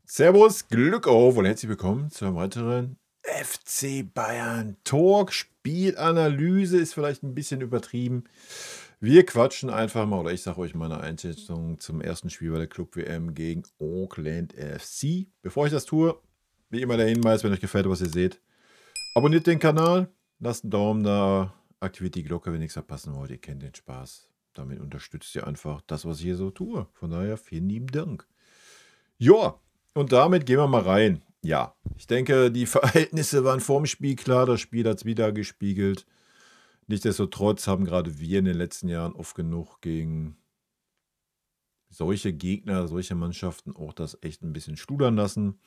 Servus, Glück auf und herzlich willkommen zu einem weiteren FC Bayern Talk. Spielanalyse ist vielleicht ein bisschen übertrieben. Wir quatschen einfach mal, oder ich sage euch meine Einschätzung zum ersten Spiel bei der Club WM gegen Auckland FC. Bevor ich das tue, wie immer der Hinweis, wenn euch gefällt, was ihr seht, abonniert den Kanal, lasst einen Daumen da, aktiviert die Glocke, wenn ihr nichts verpassen wollt. Ihr kennt den Spaß. Damit unterstützt ihr einfach das, was ich hier so tue. Von daher vielen lieben Dank. Joa, und damit gehen wir mal rein. Ja, ich denke, die Verhältnisse waren vorm Spiel klar. Das Spiel hat es wieder gespiegelt. Nichtsdestotrotz haben gerade wir in den letzten Jahren oft genug gegen solche Gegner, solche Mannschaften auch das echt ein bisschen schludern lassen.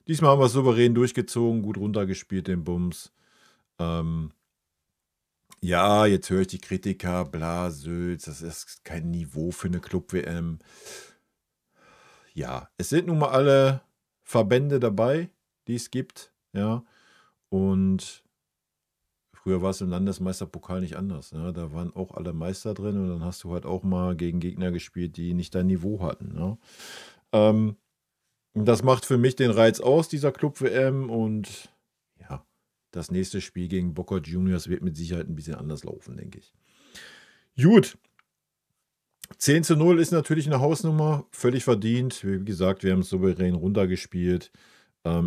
Diesmal haben wir es souverän durchgezogen, gut runtergespielt, den Bums. Ja, jetzt höre ich die Kritiker, bla, Sülz, das ist kein Niveau für eine Club-WM. Ja, es sind nun mal alle Verbände dabei, die es gibt, ja, und früher war es im Landesmeisterpokal nicht anders, ne? Da waren auch alle Meister drin und dann hast du halt auch mal gegen Gegner gespielt, die nicht dein Niveau hatten, ne? Das macht für mich den Reiz aus, dieser Club-WM, und ja, das nächste Spiel gegen Boca Juniors wird mit Sicherheit ein bisschen anders laufen, denke ich. Gut. 10:0 ist natürlich eine Hausnummer, völlig verdient. Wie gesagt, wir haben es souverän runtergespielt.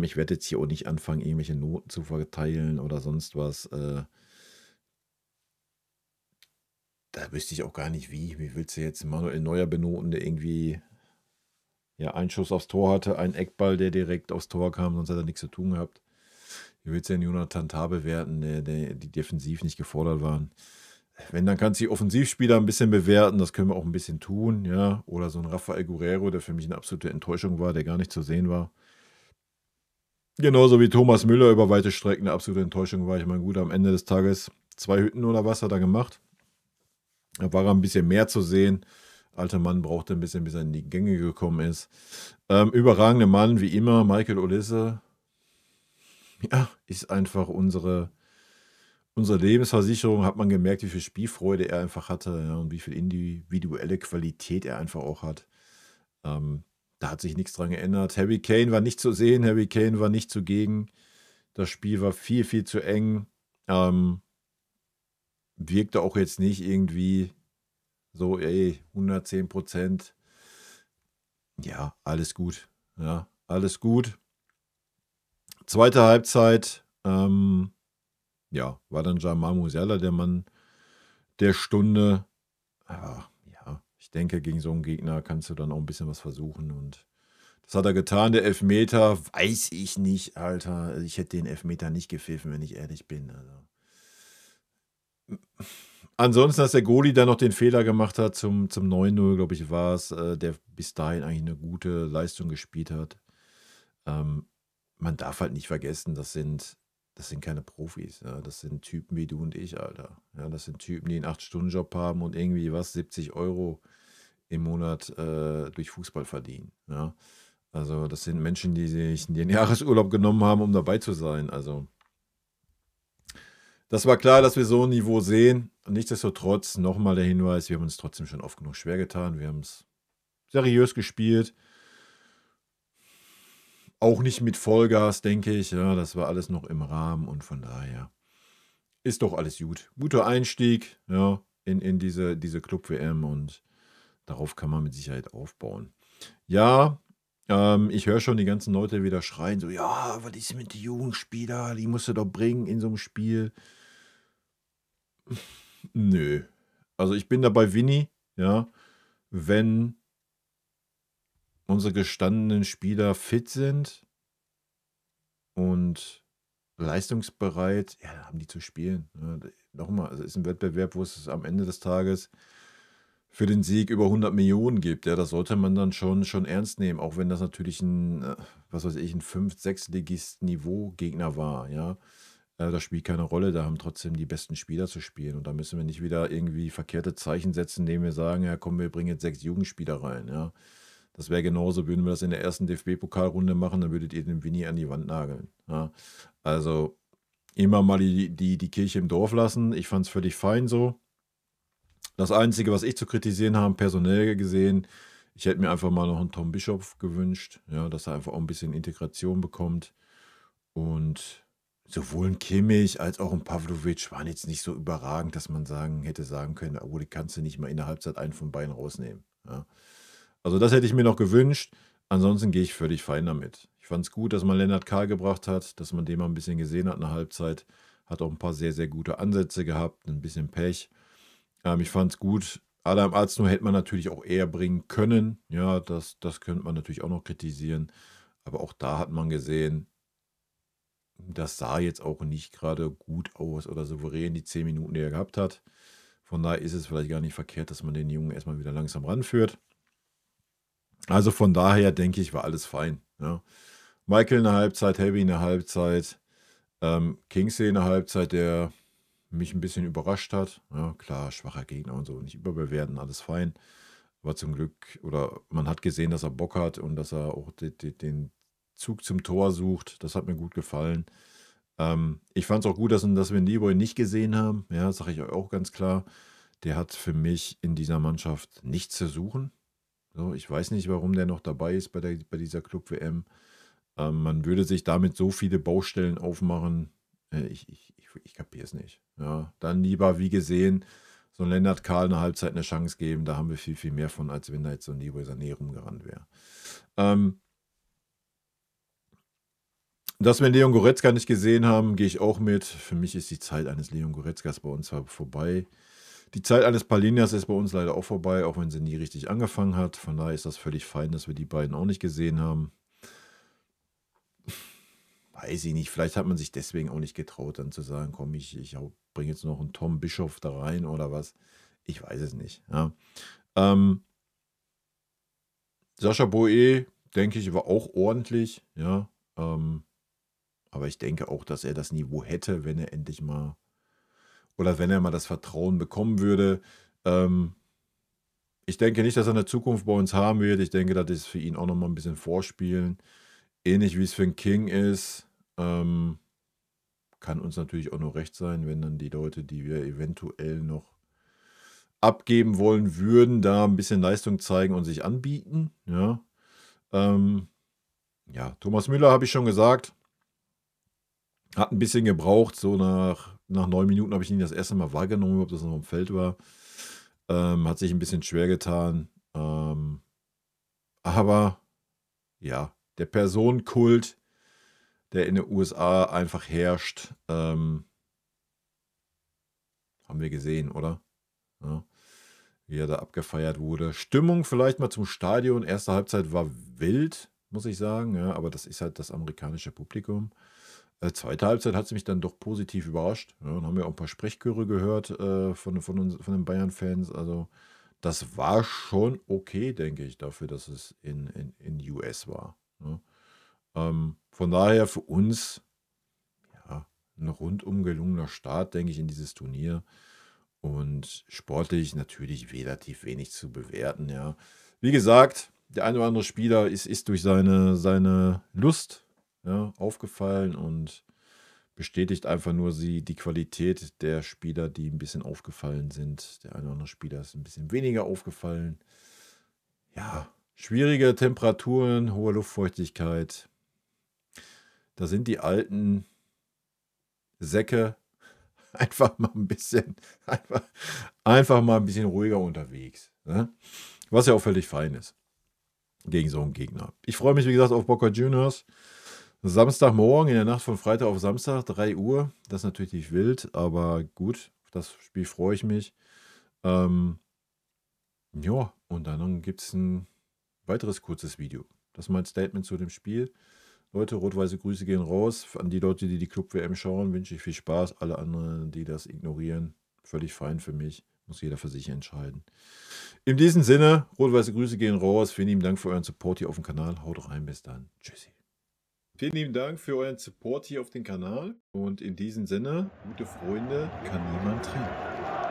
Ich werde jetzt hier auch nicht anfangen, irgendwelche Noten zu verteilen oder sonst was. Da wüsste ich auch gar nicht, wie. Wie willst du jetzt Manuel Neuer benoten, der irgendwie ja, einen Schuss aufs Tor hatte, einen Eckball, der direkt aufs Tor kam, sonst hat er nichts zu tun gehabt. Wie willst du denn Jonathan Tah bewerten, die defensiv nicht gefordert waren? Wenn, dann kannst du die Offensivspieler ein bisschen bewerten, das können wir auch ein bisschen tun, ja. Oder so ein Rafael Guerreiro, der für mich eine absolute Enttäuschung war, der gar nicht zu sehen war. Genauso wie Thomas Müller über weite Strecken eine absolute Enttäuschung war. Ich meine, gut, am Ende des Tages 2 Hütten oder was hat er gemacht. Da war er ein bisschen mehr zu sehen. Alter Mann brauchte ein bisschen, bis er in die Gänge gekommen ist. Überragender Mann, wie immer, Michael Olise. Ja, ist einfach unsere Lebensversicherung. Hat man gemerkt, wie viel Spielfreude er einfach hatte, ja, und wie viel individuelle Qualität er einfach auch hat. Da hat sich nichts dran geändert. Harry Kane war nicht zu sehen, Harry Kane war nicht zugegen. Das Spiel war viel, viel zu eng. Wirkte auch jetzt nicht irgendwie so, ey, 110%. Ja, alles gut. Ja, alles gut. Zweite Halbzeit, ja, war dann Jamal Musiala der Mann der Stunde. Aber ja, ich denke, gegen so einen Gegner kannst du dann auch ein bisschen was versuchen. Und das hat er getan. Der Elfmeter, weiß ich nicht, Alter. Ich hätte den Elfmeter nicht gepfiffen, wenn ich ehrlich bin. Also. Ansonsten, dass der Goalie dann noch den Fehler gemacht hat zum 9-0, glaube ich, war es, der bis dahin eigentlich eine gute Leistung gespielt hat. Man darf halt nicht vergessen, das sind keine Profis. Ja? Das sind Typen wie du und ich, Alter. Ja, das sind Typen, die einen 8-Stunden-Job haben und irgendwie was, 70 Euro im Monat durch Fußball verdienen. Ja? Also das sind Menschen, die sich den Jahresurlaub genommen haben, um dabei zu sein. Also das war klar, dass wir so ein Niveau sehen. Und nichtsdestotrotz nochmal der Hinweis, wir haben uns trotzdem schon oft genug schwer getan. Wir haben es seriös gespielt. Auch nicht mit Vollgas, denke ich. Ja, das war alles noch im Rahmen und von daher ist doch alles gut. Guter Einstieg, ja, in diese Club-WM und darauf kann man mit Sicherheit aufbauen. Ja, ich höre schon die ganzen Leute wieder schreien, so, ja, was ist mit den Jugendspielern? Die musst du doch bringen in so einem Spiel. Nö. Also ich bin da bei Winni, ja, wenn unsere gestandenen Spieler fit sind und leistungsbereit, ja, dann haben die zu spielen. Ja, nochmal, es ist ein Wettbewerb, wo es am Ende des Tages für den Sieg über 100 Millionen gibt. Ja, das sollte man dann schon ernst nehmen, auch wenn das natürlich ein, was weiß ich, ein 5-, 6-Ligist-Niveau-Gegner war. Ja, das spielt keine Rolle, da haben trotzdem die besten Spieler zu spielen und da müssen wir nicht wieder irgendwie verkehrte Zeichen setzen, indem wir sagen, ja komm, wir bringen jetzt 6 Jugendspieler rein. Ja. Das wäre genauso, würden wir das in der ersten DFB-Pokalrunde machen, dann würdet ihr den Winni an die Wand nageln. Ja. Also immer mal die Kirche im Dorf lassen. Ich fand es völlig fein so. Das Einzige, was ich zu kritisieren habe, personell gesehen, Ich hätte mir einfach mal noch einen Tom Bischof gewünscht, ja, dass er einfach auch ein bisschen Integration bekommt. Und sowohl ein Kimmich als auch ein Pavlovic waren jetzt nicht so überragend, dass man hätte sagen können, oh, die kannst du nicht mal in der Halbzeit einen von beiden rausnehmen. Ja. Also das hätte ich mir noch gewünscht. Ansonsten gehe ich völlig fein damit. Ich fand es gut, dass man Lennart Karl gebracht hat, dass man den mal ein bisschen gesehen hat in der Halbzeit. Hat auch ein paar sehr, sehr gute Ansätze gehabt, ein bisschen Pech. Ich fand es gut. Adam Aznou hätte man natürlich auch eher bringen können. Ja, das könnte man natürlich auch noch kritisieren. Aber auch da hat man gesehen, das sah jetzt auch nicht gerade gut aus oder souverän, die 10 Minuten, die er gehabt hat. Von daher ist es vielleicht gar nicht verkehrt, dass man den Jungen erstmal wieder langsam ranführt. Also von daher denke ich, war alles fein. Ja. Michael in der Halbzeit, Heavy in der Halbzeit, Kingsley in der Halbzeit, der mich ein bisschen überrascht hat. Ja, klar, schwacher Gegner und so, nicht überbewerten, alles fein. Aber zum Glück, oder man hat gesehen, dass er Bock hat und dass er auch den Zug zum Tor sucht. Das hat mir gut gefallen. Ich fand es auch gut, dass wir Leroy nicht gesehen haben. Ja, sage ich euch auch ganz klar. Der hat für mich in dieser Mannschaft nichts zu suchen. So, ich weiß nicht, warum der noch dabei ist bei dieser Club-WM. Man würde sich damit so viele Baustellen aufmachen. Ich kapiere es nicht. Ja, dann lieber, wie gesehen, so ein Lennart Karl eine Halbzeit eine Chance geben. Da haben wir viel, viel mehr von, als wenn da jetzt so ein Leroy Sané rumgerannt wäre. Dass wir Leon Goretzka nicht gesehen haben, gehe ich auch mit. Für mich ist die Zeit eines Leon Goretzkas bei uns zwar vorbei. Die Zeit eines Palhinhas ist bei uns leider auch vorbei, auch wenn sie nie richtig angefangen hat. Von daher ist das völlig fein, dass wir die beiden auch nicht gesehen haben. Weiß ich nicht, vielleicht hat man sich deswegen auch nicht getraut, dann zu sagen, komm, ich bringe jetzt noch einen Tom Bischof da rein oder was. Ich weiß es nicht. Ja. Sascha Boe, denke ich, war auch ordentlich. Ja, aber ich denke auch, dass er das Niveau hätte, wenn er endlich mal oder wenn er mal das Vertrauen bekommen würde. Ich denke nicht, dass er eine Zukunft bei uns haben wird. Ich denke, das ist für ihn auch nochmal ein bisschen Vorspielen. Ähnlich wie es für einen King ist. Kann uns natürlich auch nur recht sein, wenn dann die Leute, die wir eventuell noch abgeben wollen würden, da ein bisschen Leistung zeigen und sich anbieten. Ja, ja, Thomas Müller habe ich schon gesagt. Hat ein bisschen gebraucht, so nach 9 Minuten habe ich ihn das erste Mal wahrgenommen, ob das noch im Feld war. Hat sich ein bisschen schwer getan. Aber ja, der Personenkult, der in den USA einfach herrscht, haben wir gesehen, oder? Ja, wie er da abgefeiert wurde. Stimmung vielleicht mal zum Stadion. Erste Halbzeit war wild, muss ich sagen. Ja, aber das ist halt das amerikanische Publikum. Zweite Halbzeit hat sie mich dann doch positiv überrascht. Ja, dann haben wir auch ein paar Sprechchöre gehört von den Bayern-Fans. Also das war schon okay, denke ich, dafür, dass es in US war. Ja. Von daher für uns ja, ein rundum gelungener Start, denke ich, in dieses Turnier. Und sportlich natürlich relativ wenig zu bewerten. Ja. Wie gesagt, der ein oder andere Spieler ist durch seine Lust, ja, aufgefallen und bestätigt einfach nur die Qualität der Spieler, die ein bisschen aufgefallen sind. Der eine oder andere Spieler ist ein bisschen weniger aufgefallen. Ja, schwierige Temperaturen, hohe Luftfeuchtigkeit. Da sind die alten Säcke einfach mal ein bisschen, einfach mal ein bisschen ruhiger unterwegs. Ne? Was ja auch völlig fein ist gegen so einen Gegner. Ich freue mich, wie gesagt, auf Boca Juniors. Samstagmorgen, in der Nacht von Freitag auf Samstag, 3 Uhr. Das ist natürlich nicht wild, aber gut, auf das Spiel freue ich mich. Ja, und dann gibt es ein weiteres kurzes Video. Das ist mein Statement zu dem Spiel. Leute, rot-weiße Grüße gehen raus. An die Leute, die die Club-WM schauen, wünsche ich viel Spaß. Alle anderen, die das ignorieren, völlig fein für mich. Muss jeder für sich entscheiden. In diesem Sinne, rot-weiße Grüße gehen raus. Vielen lieben Dank für euren Support hier auf dem Kanal. Haut rein, bis dann. Tschüssi. Vielen lieben Dank für euren Support hier auf dem Kanal. Und in diesem Sinne, gute Freunde kann niemand trennen.